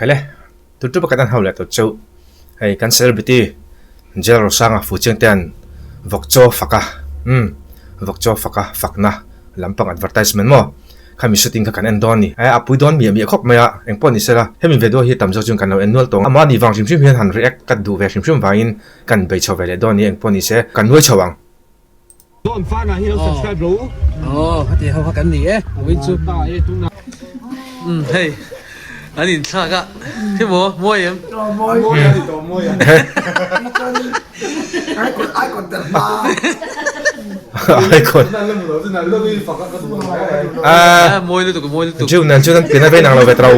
Khaile, tutu pakhat an hau leh tawh chauh. Hei kan celebrity Jel Rosanga Fuchiangtea'n vawk chaw faka, umm, vawk chaw faka fakna lampang advertisement maw? Khami shooting kha kan en dawn a ni. Eh, a pui dawn miah miah khawp mai a, engpawh ni sela, hemi video hi tam zawk chuan kan lo en nual tawh ang. Amah nih vang hrim hrim hian han react ka duh ve hrim hrim vangin kan bei chho ve leh dawn a ni, engpawh ni se, kan nuai chho ang. Dawn fan ah hi lo subscribe ro. Aw khati ho kha kan ni e win chu. Um hei an in thlak a khi maw mawi em. Mawi a ni tawh mawi a. Icon tel hma. Icon. Ah mawi lutuk mawi lutuk. Jiu nan chu nan pin a vein ang lo ve tro.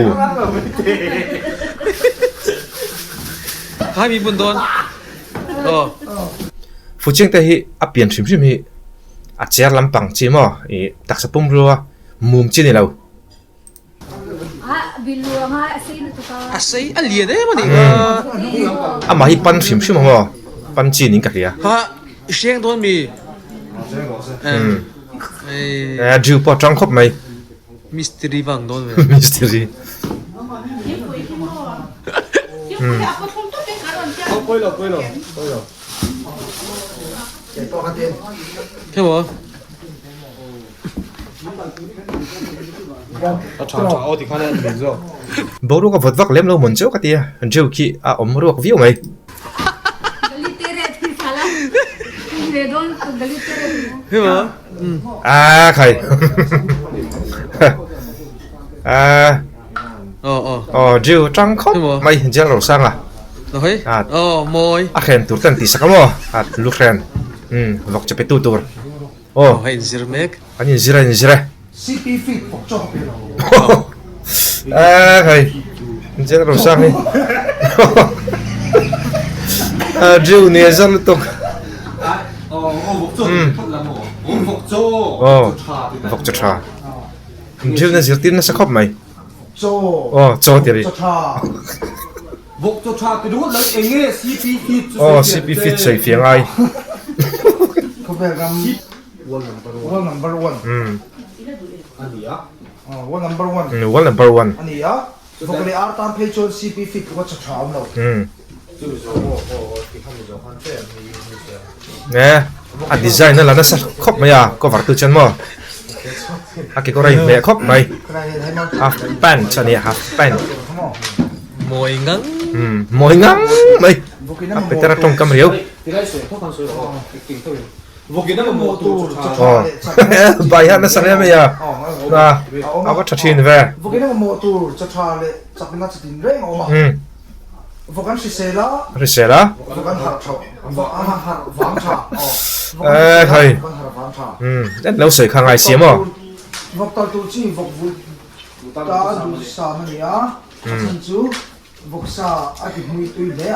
Khai mi bun dawn. Aw. Fuching te hi a pian hrim hrim hi a chair lampang chi maw ih taksa pum rua mum chi ni lo. A sei a lian em a nih kha. Amah hi pan hrim hrim ang aw pan chi niin ka hria. Ha i hreng dawn mi. Eh drill pawh a tang khawp mai. Mystery vang dawn ve. Mystery. Theo Boruak a vawt vak lem lo mawn cheu ka ti a, Drew khi a awm ruak viau mai. A khai. A Aw Drew tang khawp mai Jail Rosanga. A A hren tur ten tih sak a maw? A lu hren. Umm vawk chape tu tur. Aw. Hei inzir mek. An inzir a inzir e. CP feed vawk chaw pe lo. A khai. Jail Rosang hi. A Drew nia zar lutuk. Aw vawk chaw tha. Drill na zirtir nasa khawp mai. Aw chaw ti ri. Aw CP fit sawi fiah ngai. World number one. Nge a design a la nasa khawp mai a cover tu chuan maw a kekawr a inhmeh khawp mai half pant a nia half pant mawi ngang umm mawi ngang mai a petera tawngkam riau. Aw bai hian nasa hle mai a a a va tha thin ve. Hrisel a. E khai umm en lo sawi kha ngai si maw. Vawksa a ti hmui tui hle a,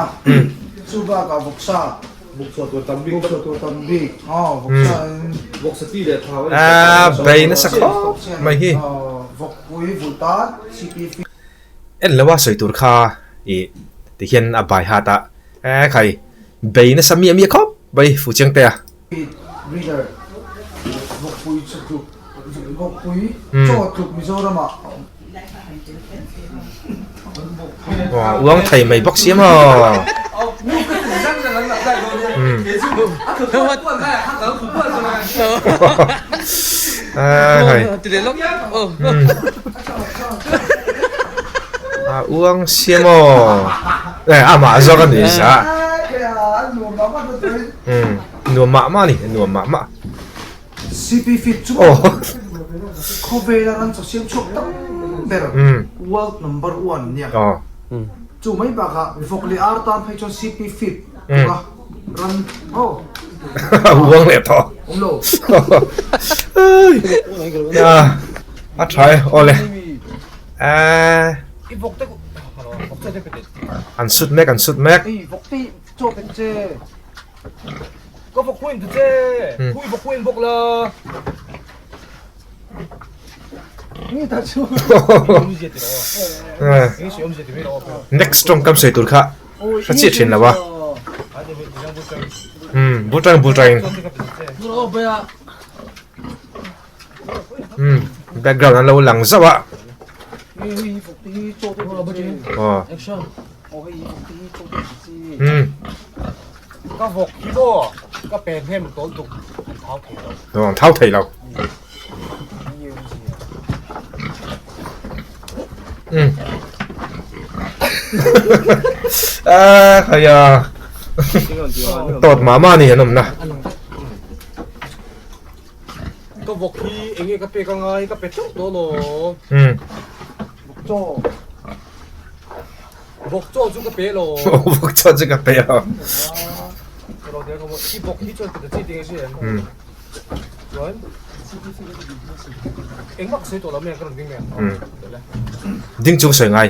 chu bakah vawksa vawksa tur tam bik vawksa tur tam bik aw vawksa in vawksa ti leh tha a bei nasa khawp mai hi vawkpui vulh tan CP en lo a sawi tur kha ih ti hian a bai hat a e khai bei nasa miah miah khawp mai fu chiang te a. Breeder vawkpui chu tluk vawkpui chaw tluk Mizoram ah a awm. Uang thei mai bawk si maw. Uang si maw. Amah zawk a ni sa. Nuam mah mah a ni, nuam mah mah. CP fit chu khawvela ran chaw siam chhuak tam ber world number one nia. Chu mai bakah vawk leh ar tan phei chuan CP fit tura ran aw. Uang leh tawh. Awm lo. A tha e, awle. An sut mek, an sut mek. Chaw pe che. Ka vawk huin ta che. Hui vawk huin bawk la. Ni ta chu. Next tawng kam sawi tur kha hra chiah thin lo a. Um bul tang bul tang. Um background an lo lang zauh a. Aw. Umm. Ka vawk hi maw ka pen hnem tawl tuk an thau thei lo. Aw an thau thei lo. Umm. Ah haya. Tawt mah mah a ni an awmna. Ka vawk hi eng nge ka pek angai ka pe teuh tawh alawm. Umm. Vawk chaw. Vawk chaw chu ka pe lo. Vawk chaw chu ka pe lo. I vawk hi chuan ka chi ting a si em. Umm. Chuan engmah ka sawi tawh lo mai ang ka rawn ding mai ang. Umm. Ding chu ka sawi ngai.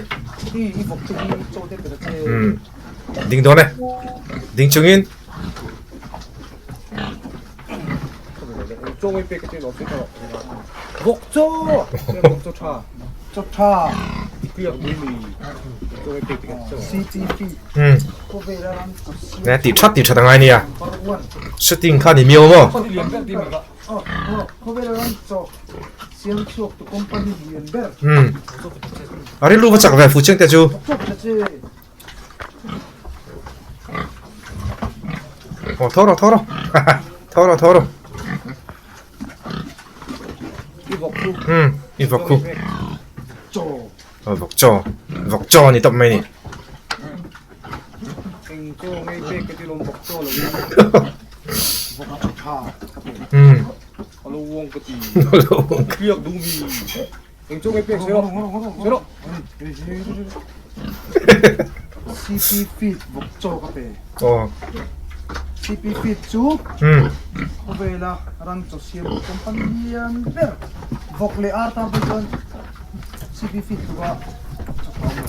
I vawk chu hi chaw te pe ta che. Umm. Ding dawn e. Ding chungin. Chaw ngei pek ka che lo che tawh. Vawk chaw! Vawk chaw tha. Chaw tha. Tui ak mui mui. Chaw ngei pek ka che. CTP. Hmm. Khawvela ram chaw siam. Nè ti that ti that angai nia. Shooting kha ni miau maw. Khawvela ram chaw siam chhuak tu company lian ber. Hmm. A rilru va chak ve fu chiang te chu. Chaw tha che. Aw tho rawh tho rawh tho rawh tho rawh um i vawk khu aw vawk chaw vawk chaw a ni tawp mai ni um CP feed vawk chaw ka pe. Aw. CP feed chu khawvela ram chaw siam company lian ber vawk leh ar tan pawh chuan CP feed tluk a chaw tha awm lo.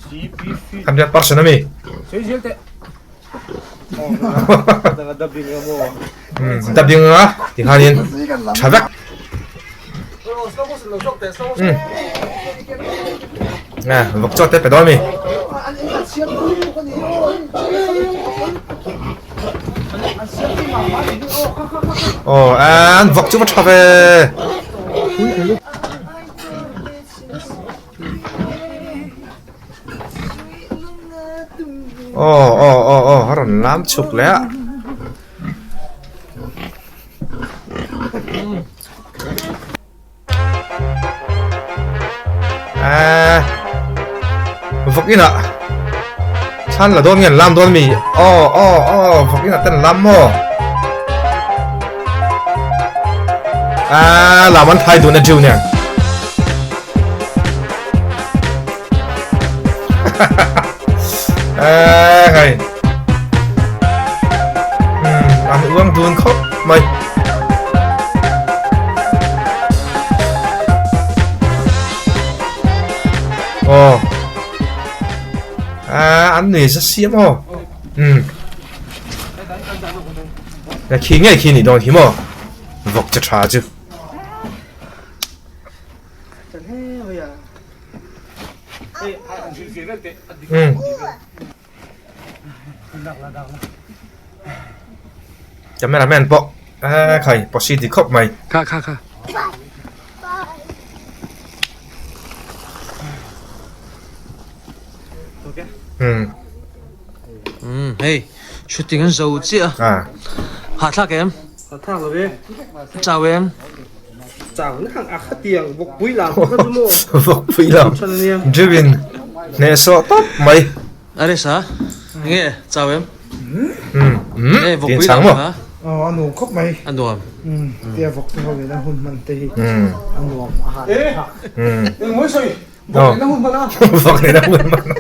CP feed. 100% ami. Sei zel teh. Dubbing a ti khanin tha vek. Nè, vawk chaw te pe dawn mi. Aw, an vawk chu va tha ve. Aw aw aw aw a rawn lam chhuk leh a. Eee vawk inah thlan la dawn nge an lam dawn mi aw aw aw vawk inah te an lam maw aaa lam an thai dun a Jew nen. Eee hei umm an uang dun khawp mai. Aw aaa an nui za siam aw umm khi ngei khi nih dawn hi maw vawk che tha chu. Camera man pawh eh khai posi ti khawp mai. Kha kha kha. Hmm. Hmm, hei, shooting an zo chiah a. Ah. Hahthlak em? Hahthlak lo ve. Chau em? Chau na hang a khatiang vawk pui lam ka chu maw. Vawk pui lam. Driving hneh sawh tawp mai. Are sa, nge chau em? Hmm. Hmm. Nge vawk pui lam kha? Aw a nuam khawp mai. A nuam. Hmm. Tia vawk te ho in a hun hman te hi. Hmm. A nuam a han. Hmm. Eng mawi sawi. Vawk nena hun hman a. Vawk nena hun hman a.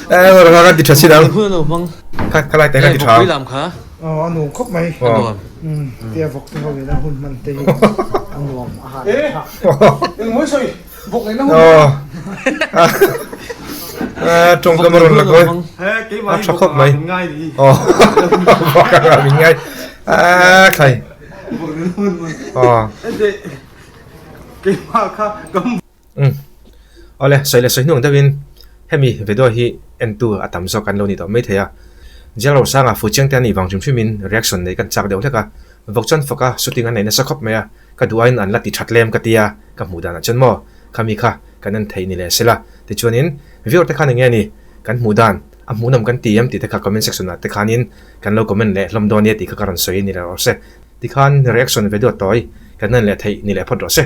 Eh, rawh kha kan ti tha chin ang. Hun a lo hmang. Kha kha lai te kan ti tha. Vawk pui lam kha. Aw a nuam khawp mai. A nuam. Um tia vawk te ho in a hun hman te hi a nuam a han. Eh, eng mawi sawi. Vawk nena hun hman a. Eh, tawngkam a rawn la kawi. A tha khawp mai. Aw, vawk a min ngai. Ah, thlai. Vawk nena hun hman. Aw. Keimah kha kam Umm. Awle, sawi leh sawi hnung deuhin hemi video hi entu a tam zawk an lo ni tawh maithei a. Jail Rosanga Fuchiang te an nih vang hrim hrimin reaction nei kan chak deuh hlek a. Vawk chuan fawka shooting an nei nasa khawp mai a, ka duh aiin an la ti that lem ka ti a, ka hmuh danah chuan maw khami kha. kan en thei ni leh sela. Tichuanin viewer te khan eng nge ni kan hmuh dan a hmuhnawm kan ti em tih te kha comment section ah te khanin kan lo comment leh hlawm dawn nia tih kha ka rawn sawi ni leh rawh se. Tikhan reaction video tawi kan en leh theih ni leh phawt rawh se.